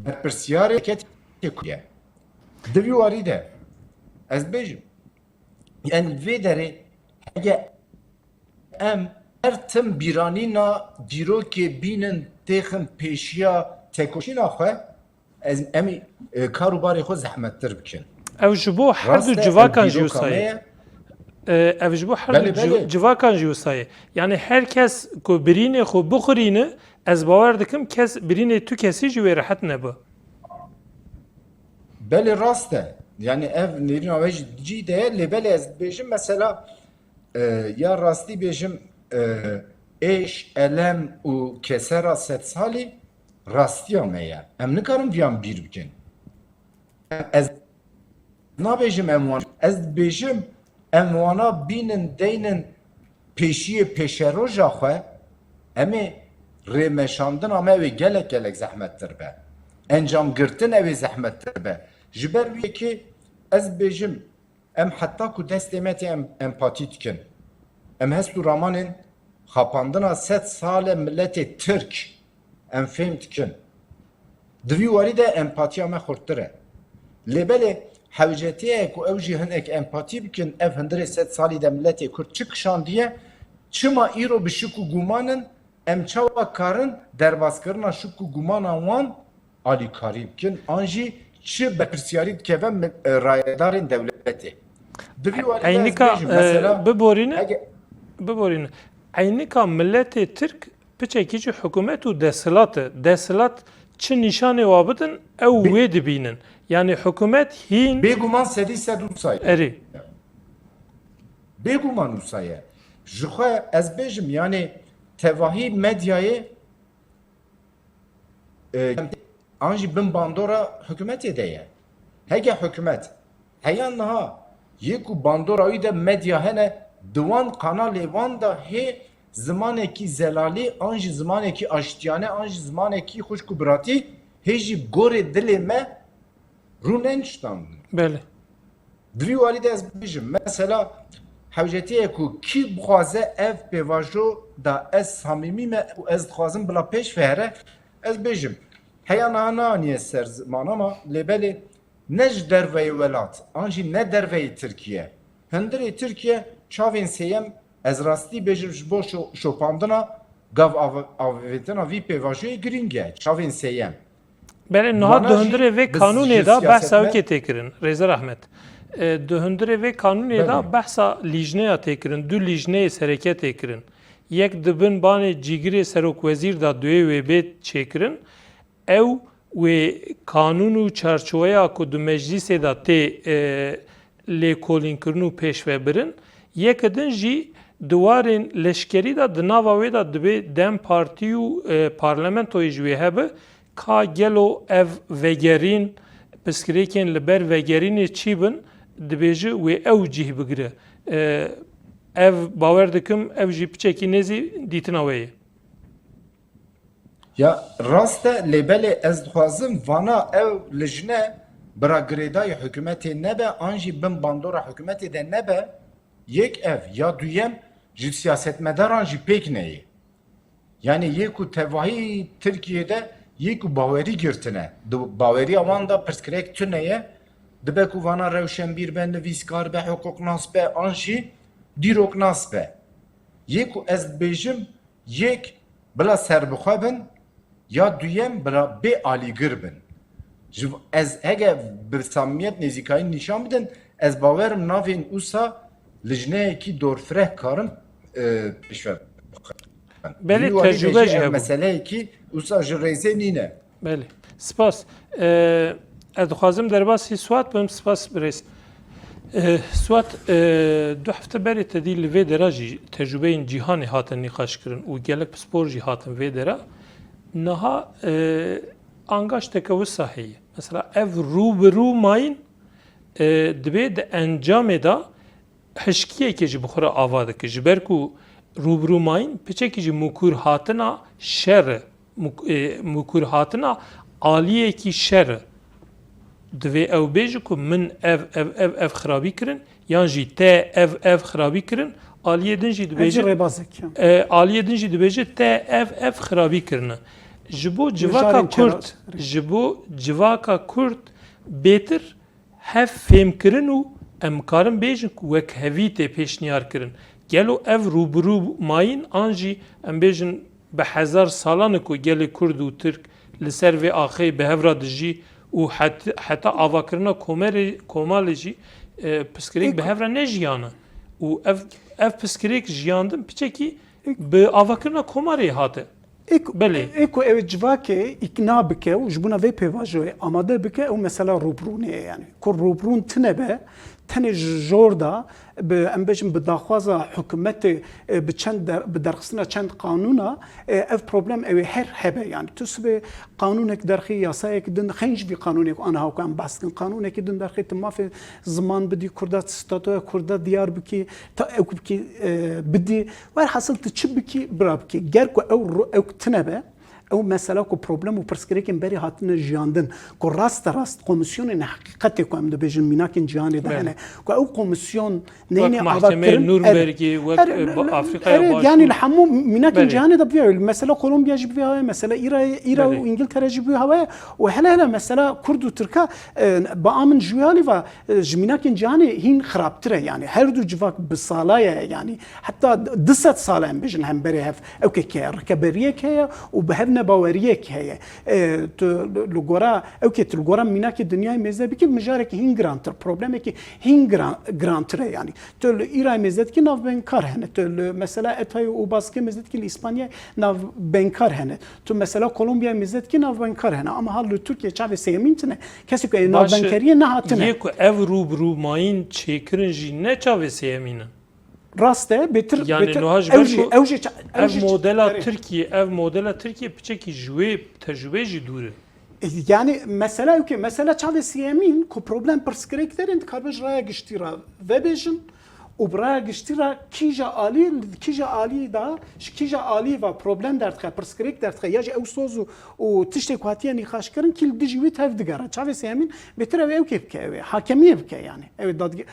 berpirsiyarê ketiye ku ye. Di vî warî de ez dibêjim, yani vê derê hege em her tim bîranîna dîrokê bînin têxin pêşiya tekoşîna xwe, ez, em ê, e, kar û barê xwe zehmettir bikin. Ew ji bo her du civakan jî wisa ye. E, ev ji bo her Belê, du civ-, belê. civakan jî wisa ye. Yani her kes ku birînê xwe bixurîne, ez bawer dikim kes, birînê tu kesî ji wê rehet nebe. Belê rast e. Yani ev nêrîna we jî cî de ye. Lê belê ez dibêjim mesela, e, ya rastî bêjim, e, êş, elem û kesera sedsalî rastiya me ye. Em nikarin viyan bîr bikin. Ez nabêjim em wan. Ez dibêjim em wana bînin, deynin pêşiyê pêşeroja xwe, em ê rêmeşandina me wê gelek gelek zehmettir be. Encam girtin ew ê zehmettir be. Ji ber wî yekê ez dibêjim, em heta ku destê me tê em empatî dikin. Em hest û ramanên xapandina sed sal e miletê Tirk em fêm dikin. Di vî warî de empatiya me xurttir e. Lê belê hewcetê ye ku ew jî hinek empatî bikin, ev hundirê sed salî de miletê Kurd çi kişandiye, çima îro bi şik û guman in, em çawa karin derbaskirina şik û gumana wan alîkarî bikin, an jî çi berpirsiyarî dikeve mi-, e, rayedarên dewletê. Di vî warî de ez Eynika, bêjim, e, mesela, biborîne, hege- biborîne. Eynika miletê Tirk piçekî jî hikûmet û desthilat e. Desthilat çi nîşanê wa bidin, ew Bê- wê dibînin. Yani hikûmet hîn Bêguman sedî sed wisa ye. Erê. Bêguman wisa ye. Ji xwe ez bêjim, yani tevahî medyayê, e, an jî bin bandora hikûmetê de ye. Hege hikûmet heya niha yê ku bandora wî de medya hene, di wan kanalê wan de hê zimanekî zelalî, an jî zimanekî aştiyane, an jî zimanekî xwişk û biratî hê jî bi gorê dilê me rû neniştandin. Belê. Di vî warî de ez bibêjim, mesela hewcetiyê ku kî bixwaze ev pêvajo da ez samîmî me û ez dixwazim bila pêş ve here, ez bêjim, heya niha neaniye ser zimana ma, lê belê ne ji derveyê welat, an jî ne derveyê Tirkiye. Hundirê Tirkiye çavên sêyem, ez rastî bêjim, ji bo şo-, şopandina gav av-, avêtina vî pêvajoyê girîng e. Çavên sêyem. Belê, niha Vana di jî hundirê vê bi kanûnê ji de behsa siyasetme- wekê tê kirin, Rêzer Ahmet. E, di hundirê vê kanûnê de Belê. behsa lîjneya tê kirin, du lîjneyê sereke tê kirin. Yek di bin banê cîgirê serokwezîr de duyê wê bê çêkirin. Ew wê kanûn û çarçoweya ku di meclîsê de tê, e, lêkolînkirin û pêşvebirin. Yeke din jî di warên leşkerî de di nava wê de dibê DEM Partî û, e, parlamentoyê ji wê hebe, ka gelo ev vegerîn, pirsgirêkên li ber vegerînê çi bin, dibêje wê ew cih bigire. E, ev bawer dikim, ev jî piçekî nêzî dîtina we ye. Ya rast e, lê belê ez dixwazim vana ew lijne bira girêdayî hikûmetê nebe, an jî bin bandora hikûmetê de nebe, yek ev, ya duyem, ji siyasetmedaran jî pêk neyê. Yani yê ku tevahî Tirkiye de yê ku bawerî girtine, di baweriya wan de pirsgirêk tune ye, dibe ku vana rewşenbîr be, nivîskar be, hiqûqnas be, an jî dîroknas be. Yê ku ez dibêjim, yek bila serbixwe bin, ya duyem bila bê alîgir bin. Ji, ez hege bi samimiyet nêzîkayî nîşan bidin, ez bawerim navên usa lijneyekî dorfireh karin, e, pêşve bixin. Belê, Vî warî de tecrube jî jî ev hebe. Meseleyekî usa ji rêzê nîne. Belê. Spas. E, ez dixwazim derbasî Suat bim. Spas birêz. E, Suat, e, du hefte berê te dî li vê dera jî tecrubeyên cîhanê hatin nîqaş kirin û gelek pispor jî hatin vê dera. Niha, e, angaşteke wisa heye. Mesela ev rû bi rû mayîn, e, dibê di encamê de hişkiyekê jî bi xwe re ava dike. Ji ber ku rûbirûmayîn piçekî jî mûkûrhatina şer e, mûk-, e, mûkûrhatina aliyekî şer e. Divê ew bêje ku min ev, ev, ev, ev xirabî kirin, yan jî te ev, ev xirabî kirin, aliyê din jî Ev jî dibêje, rêbazek ya. e, aliyê din jî dibêje te ev, ev xirabî kirine. Ji bo civaka Mijarên Kurd, çera. ji bo civaka Kurd bêtir hev fêmkirin û em karin bêjin ku wekhevî tê pêşniyar kirin. Gelo ev rûbirû mayîn an jî em bêjin bi hezar salan e ku gelê Kurd û Tirk li ser vê axê bi hev re dijî û het-, heta avakirina komerê-, komalê jî, e, pirsgirêk bi hev re nejiyane. Û ev, ev pirsgirêk jiyandin piçekî bi avakirina komarê hate. Ê ku, Belê. Ê ku ew ê civakê îkna bike û ji bona vê pêvajoyê amade bike, ew mesela rûbirûnê ye yani. Ku rûbirûn tine be, tenê ji jor de bi, em bêjin bi daxwaza hikûmetê, e, bi çend der-, bi derxistina çend qanûna, e, ev problem ew ê her hebe yani. Tu sibê qanûnek derxî, yasayek din, xeyn ji vî qanûnê ku aniha ku em behs dikin, qanûnekî din derxî, tu mafê ziman bidî Kurda, statuya Kurda diyar bikî, ta ew bikî, e, bidî. Werhasil tu çi bikî, bira bikî. Ger ku ew ru-, ew tine be, ew mesela ku problem û pirsgirêkên berê hatine jiyandin, ku raste rast komîsyonên heqîqetê ku em dibêjin mînakên cîhanê de Belê. hene, ku ew komîsyon Wek neyne mahkemeyê avakirin, Nürnbergê, wek, erê, e, ba-, Afrikaya erê, Başûr. yani li hemû mînakên Belê. cîhanê de bi vê, mesela Kolombiya jî bi vê hawaya, mesela Îra, Îra Belê. û Îngiltere jî bi vê hawaya û hele hele mesela Kurd û Tirka, e, ba a min ji wê alî va, e, ji mînakên cîhanê hîn xirabtir e yani. Her du civak bi sala ye yani. Heta du sed sal e em bêjin hemberê hev. Ew kê ke rikeberiyek heye û bi hev nebaweriyek heye. E, tu li gora, ew kê tu li gora mînakê dinyayê mêze bikî, mijareke hîn girantir, problemekî hîn giran-, girantir e yani. Tu li Îrayê mêze dikî navbenkar hene. Tu li mesela Etayê û Baskê mêze dikî li Îspanyayê navbenkar hene. Tu mesela Kolombiyayê mêze dikî navbenkar hene. Ama hal li Tirkiye çavê sêyemîn tine. Kesê ku ê Baş e, navbenkeriyê nehatine. yê ku ev rû bi rû mayîn çêkirin jî ne çavê sêyemîn in. Rast e, bêtir, Yani bêtir, niha ji ew ber jî, ku ew jî ça-, ev ew jî modela erê. Tirkiye, ev modela Tirkiye piçekî ji wê tecrûbeyê jî dûr e. E, yani mesela ew ke, mesela çavê sêyemîn ku problem pirsgirêk derin, dikaribe ji raya giştî re vebêjin û bi raya giştî re kîja alî, kîja alî da, ji kîja alî va problem derdixe, pirsgirêk derdixe, ya jî ew soz û, û tiştê ku hatiye nîqaşkirin, kî li dijî wî tev digere. Çavê sêyemîn bêtir ew, ew kê bike, ew ê hakemiyê bike yani. Ew ê dadge-,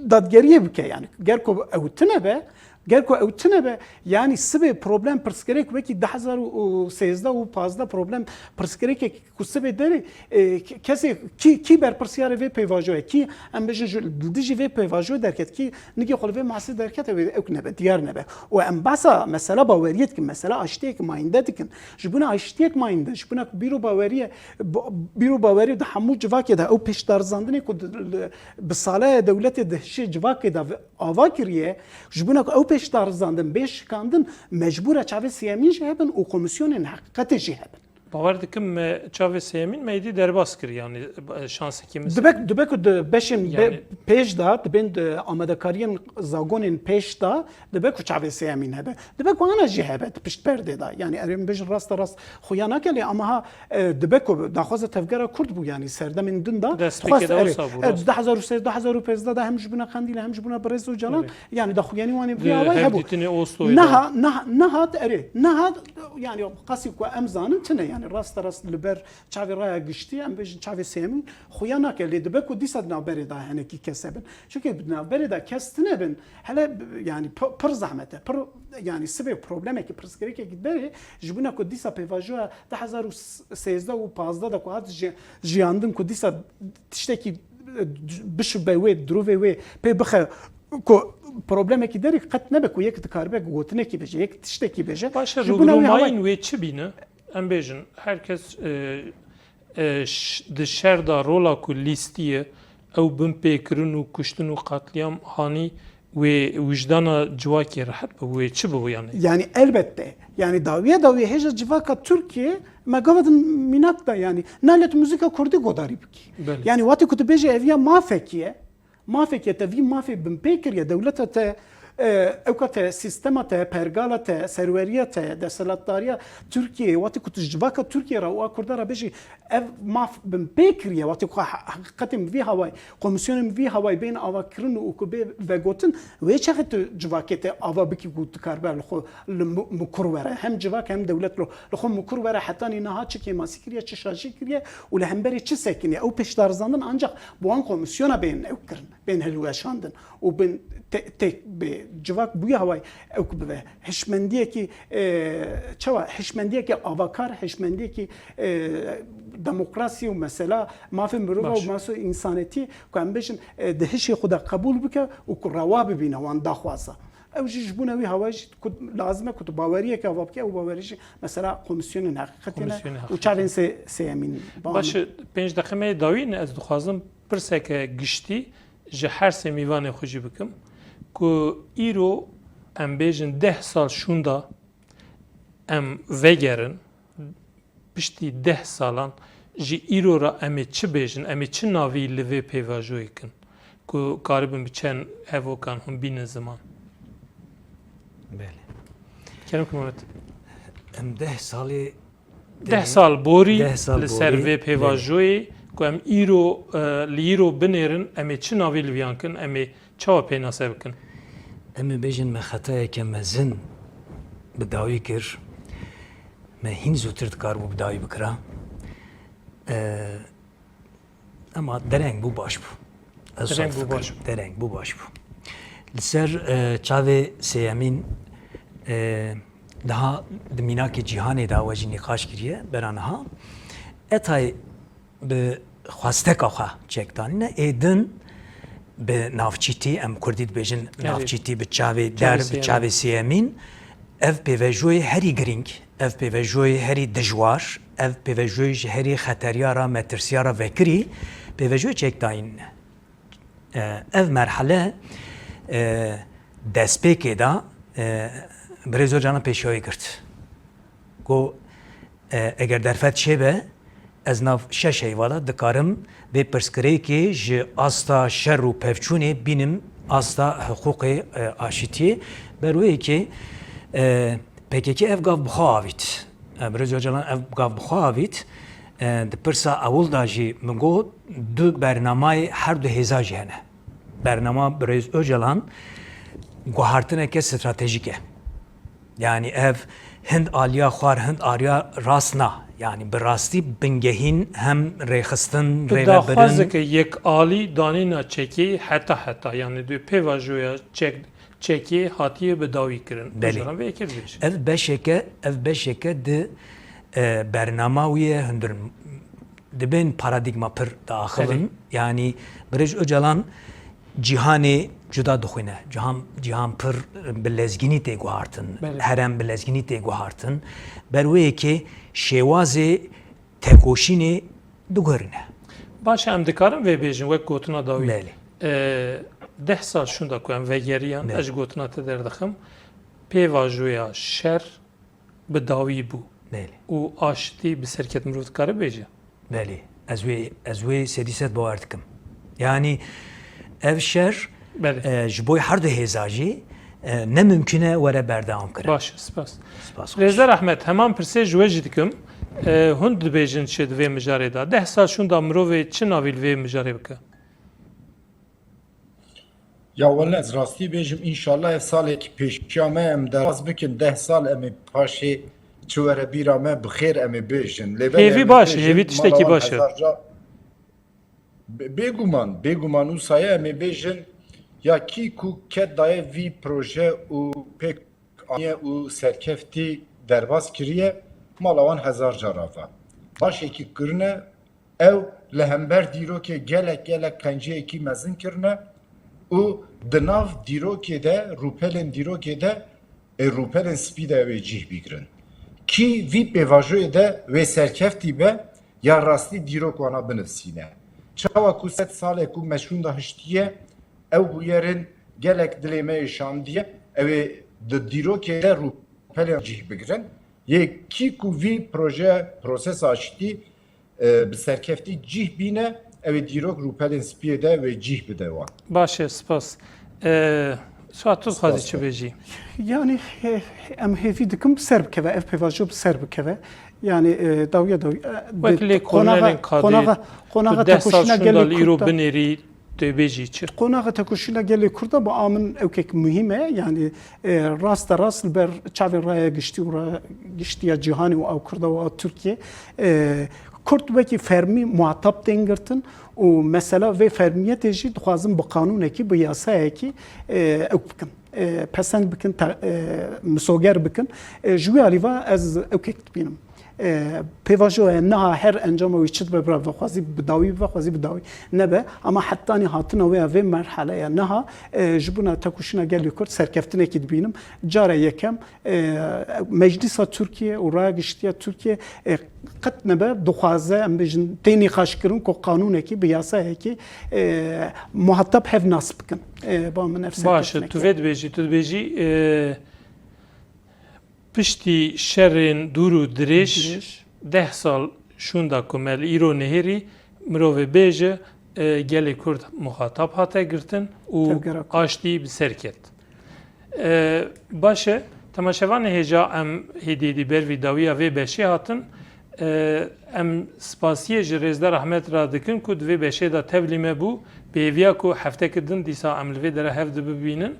dadgeriyê bike yani. Ger ku ew tine be, ger ku ew tine be, yani sibê problem pirsgirêk wekî du hezar û sêzdeh û pazdeh problem pirsgirêkek ku sibê derê, e, ke-, kesê kî, kî berpirsyarê vê pêvajoyê, kî em bêjin ji, li dijî vê pêvajoyê derket, kî nigê xwe li vê masê derket, ew ê, ew nebe, diyar nebe. Û em behsa mesela baweriyê dikin, mesela aştiyek mayînde dikin. Ji bona aştiyek mayînde, ji bona ku bîr û baweriyê, bo-, bîr û baweriyê di hemû civakê de, ew pêşdarizandinê ku di, li, bi sala ye dewletê di hişê civakê de ve-, ava kiriye, ji bona ku ew pêşdarizandin bê şikandin, mecbûr e çavê sêyemîn jî hebin û komîsyonên heqîqetê jî hebin. Bawer dikim me çavê sêyemîn me êdî derbas kir, yani, e, şansekî min. Dibe, dibe ku di beşên be-, Yani pêş de, di bên di amadekariyên zagonên pêş de, dibe ku çavê sêyemîn hebe. Dibe ku ana jî hebe di pişt perdê de. Yani erê min bêjin raste rast xuya nake lê ama ha, e, dibe ku daxwaza tevgera Kurd bû, yani serdemên din de Destpêkê dixwest de erê, wisa bû, e, rast. du hezar û sê, du hezar û pêzdeh de hem ji bona Qendîlê hem ji bona Birêz Ocalan, Erê. yani daxuyanî wan ê Di vî awayî hebû. hevdîtinê Osloyê de. Niha, niha, niha hat erê, niha Yani qasî ku em zanin tune, yani raste rast li ber çavê raya giştî, em bêjin çavê sêyemîn, xuya nake, lê dibe ku dîsa di navberê de hinekî kes hebin. Çunke di navberê de kes tune bin, hele b-, yani p-, pir zehmet e, pir, yani sibê problemekî, pirsgirêkekî derê, ji bona ku dîsa pêvajoya du hezar û sêzdeh û pazdeh de ku hat ji-, jiyandin ku dîsa tiştekî, e, bişibe wê, dirovê wê pê bixe ku problemekî derê qet nebe ku yek dikaribe gotinekî bêje, yek tiştekî bêje. Baş e, Ji bona wê rûbirûmayîn hawayî wê çi bîne? Em bêjin, her kes, e, e, ş-, di şer de rola ku lîstiye, ew binpêkirin û kuştin û qatliyam hanî wê wijdana civakê rehet be, wê çi be yani? Yani elbette. Yani dawiye dawiye hêja civaka Tirkiye, me gava din mînak da yani. Nalet muzîka kurdî godarî bikî. Belê. Yani wextê ku tu bêjî ev ya mafekî ye, Mafekê te vî mafê binpê kiriye, dewleta te, e, ewka te, sîstema te, pergala te, serweriya te, desthilatdariya Tirkiyeyê, wextê ku tu ji civaka Tirkiyê re û a Kurda re bêjî, ev maf binpê kiriye, wextê ku he-, heqîqetê min vî hawayî, komîsyonê min vî hawayî bên avakirin û ku bê vegotin, wê çaxê tu civakê te ava bikî ku tu karibe li xwe li mu-, mikur were. Hem civak hem dewlet li, li xwe mikur were, hetanî niha çi kêmasî kiriye, çi şaşî kiriye û li hemberî çi sekinî. Ew pêşdarizandin ancaq bi wan komîsyona bên ew kirin, bên hilweşandin û bên te-, têk bê civak bûye hawayî ew ku bibe. Hişmendiyekî, e, çawa? Hişmendiyekî avakar, hişmendiyekî, e, demokrasî û mesela mafê mirova Baş. û mafê însanetî ku em bêjin, e, di hişê xwe de qebûl bike û ku rewa bibîne wan daxwaza. Ew jî ji bona wî hawayî jî ku lazim e ku tu baweriyeke ava bike, ew bawerî jî mesela komîsyonên heqîqetê ne Komîsyonên û heqîqetê. çavên sê-, sêyemîn. Baş e, pênc deqe me yê dawî ne, ez dixwazim pirseke giştî ji her sê mîvanê xwe jî bikim. ku îro em bêjin deh sal şûnda em vegerin, piştî deh salan ji îro re em ê çi bêjin, em ê çi navî li vê pêvajoyê kin ku karibin bi çend hevokan hûn bînin ziman? Belê. Kerem ku Mehmet. Em deh salê Deh sal borî deh sal li ser borî, vê pêvajoyê ku em îro, e, li îro binêrin, em ê çi navî li viyan kin, em ê çawa pênase bikin? Em ê bêjin me xetayeke mezin bi dawî kir, me hîn zûtir dikaribû bi dawî bikira. E, Ema dereng bû baş bû. Ez Dereng bû baş bû. Dereng bû baş bû. Li ser, e, çavê sêyemîn, e, daha di mînakê cîhanê de we jî nîqaş kiriye, bera niha. Etay bi xwesteka xwe çekdanîne, ê din bi navçîtî, em kurdî dibêjin Erê. navçîtî, bi çavê Çavê der, bi sêyemîn. çavê sêyemîn, ev pêvejoyê herî girîng, ev pêvejoyê herî dijwar, ev pêvejoyê ji herî xeteriya re, metirsiya re vekirî, pêvejoyê çekdayîn e. Ev merhele, e, destpêkê de, e, Birêz Ocalan pêşiya wê girt. Got, e, eger derfet çêbe, ez nav şeş heyva de dikarim vê pirsgirêkê ji asta şer û pevçûnê bînim asta hiqûqê, e, aşitiyê. Ber wê yekê, e, P K K ev gav bi xwe avît. E, Birêz Ocalan ev gav bi xwe avît. E, di pirsa ewil de jî min got, du bernamayê her du hêza jî hene. Bernama Birêz Ocalan guhartineke stratejîk e. Yanî ev hind aliya xwar, hind aliya rast na. Yanî bi rastî bingehîn hem rêxistin, Tu rêvebirin. daxwazeke yek alî danîna çekê heta heta, yanî di pêvajoya çek, çekê hatiye bi dawî kirin. Belê. Ocalan vê yekê dibêje. Ev beşeke, ev beşeke di, e, bernama wî ye hundir dibên paradîgma pir diaxivin. Belê. Yanî Birêz Ocalan cîhanê cuda dixwîne. Cîhan, cîhan pir bi lezgînî tê guhartin. Belê. Herem bi lezgînî tê guhartin. Ber wê yekê şêwazê tekoşînê diguherîne. Baş e, em dikarin vê bêjin wek gotina dawî. Belê. E, deh sal şûnda ku em vegeriyan, Belê. ez ji gotina te derdixim. Pêvajoya şer bi dawî bû. Belê. Û aştî bi serket mirov dikare bêje? Belê. Ez wê, ez wê sedî sed bawer dikim. Yanî ev şer, Belê. e, ji bo her du hêza jî, e, ne mimkun e were berdewam kirin. Baş, spas. Spas xweş. Rêzdar Ehmed, heman pirsê ji we jî dikim. E, hûn dibêjin çi di vê mijarê de? Deh sal şûnda mirovê çi navî li vê mijarê bike? Ya wele ez rastî bêjim, înşallah ev salekî pêşiya me em derbas bikin, deh sal em ê paşê çi were bîra me bi xêr em ê bêjin. Lê belê Hêvî em ê baş, bêjin, hêvî tiştekî mala wan baş e. hezar car. Bê-, bêguman, bêguman wisa ye em ê bêjin, ya kî ku ket daye vî proje û pêk aniye û serkeftî derbas kiriye, mala wan hezar car ava. Başekî kirine, Ew li hember dîrokê gelek, gelek qenciyekî mezin kirine û di nav dîrokê de, rûpelên dîrokê de, ê rûpelên spî de ew ê cih bigrin. Kî vî pêvajoyê de wê serkeftî be ya rastî dîrok wana binivsîne. Çawa ku sed sal e ku me şûnda hiştiye, ew bûyerên gelek dilê me ê şandiye, ew ê di dîrokê de rûpelên cih bigrin. Yê kî ku vî proje, prosesa aşitî, e, bi serkeftî cih bîne, ew ê dîrok rûpelên spiyê de wê cih bide wan. Baş e, spas. E, Suat, tu dixwazî Spas çi be. bêjî? Yanî, he-, em hêvî dikim bi ser bikeve, ev pêvajo bi ser bikeve. Yanî, e, dawiya dawî, e, Wek di lêkolînên qonaxa, kadê, qonaxa, qonaxa tu deh sal tekoşîna şûnda gelê li îro Kurd de binêrî, tu bêjî çi? Qonaxa tekoşîna gelê Kurd de bo a min ewkek muhîm e. Yanî, e, raste rast li ber çavê raya giştî û raya giştî ya cîhanê û a Kurda û a Tirkiyê, e, Kurd wekî fermî muhatab tên girtin û mesela vê fermiyetê jî dixwazin bi qanûnekî, bi yasayekî, e, ewk bikin, e, pesend bikin, te-, e, misoger bikin. E, ji wî alî va ez ewkek dibînim. E, pêvajoya niha her encama wî çi dibe bira vexwazî bi dawî bibe, xwazî bi dawî nebe. Ama hetanî hatina wê ya vê merheleya niha, e, ji bona tekoşîna gelê Kurd serkeftinekî dibînim. Cara yekem, e, Meclisa Tirkiye û Raya Giştî ya Tirkiye, e, qet nebe dixwaze, em bêjin, tê nîqaşkirin ku qanûnekî, bi yasayekî, e, muhatab hev nas bikin. E, ba min ev Baş e, serkeftinekî. Tu vê dibêjî, tu dibêjî, e, piştî şerên dûr û dirêj, Dirêj. deh sal şûnda ku me li îro nihêrî, mirovê bêje, e, gelê Kurd muxatab hate girtin û Tevgera Kurd. aştî bi ser ket. E, baş e, temaşevanê hêja em hêdî hêdî ber vî dawiya vê beşê hatin. E, em spasiyê ji Rêzdar Ahmet re dikin ku di vê beşê de tevlî me bû. Bi hêviya ku hefteke din dîsa em li vê dere hev dibibînin.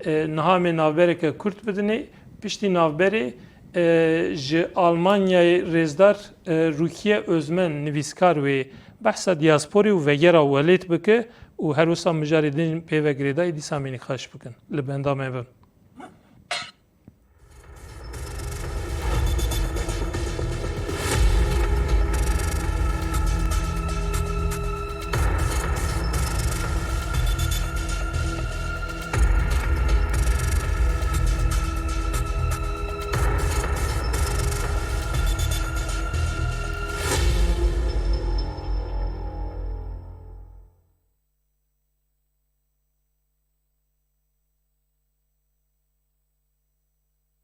E, niha em ê navbereke kurt bidinê. Piştî navberê, e, ji Almanyayê Rêzdar, e, Rukiye Özmen, nivîskar wê behsa diyasporê û vegera welêt bike û her wisa mijarê din pê ve girêdayî dîsa em ê nîqaş bikin. Li benda me bin.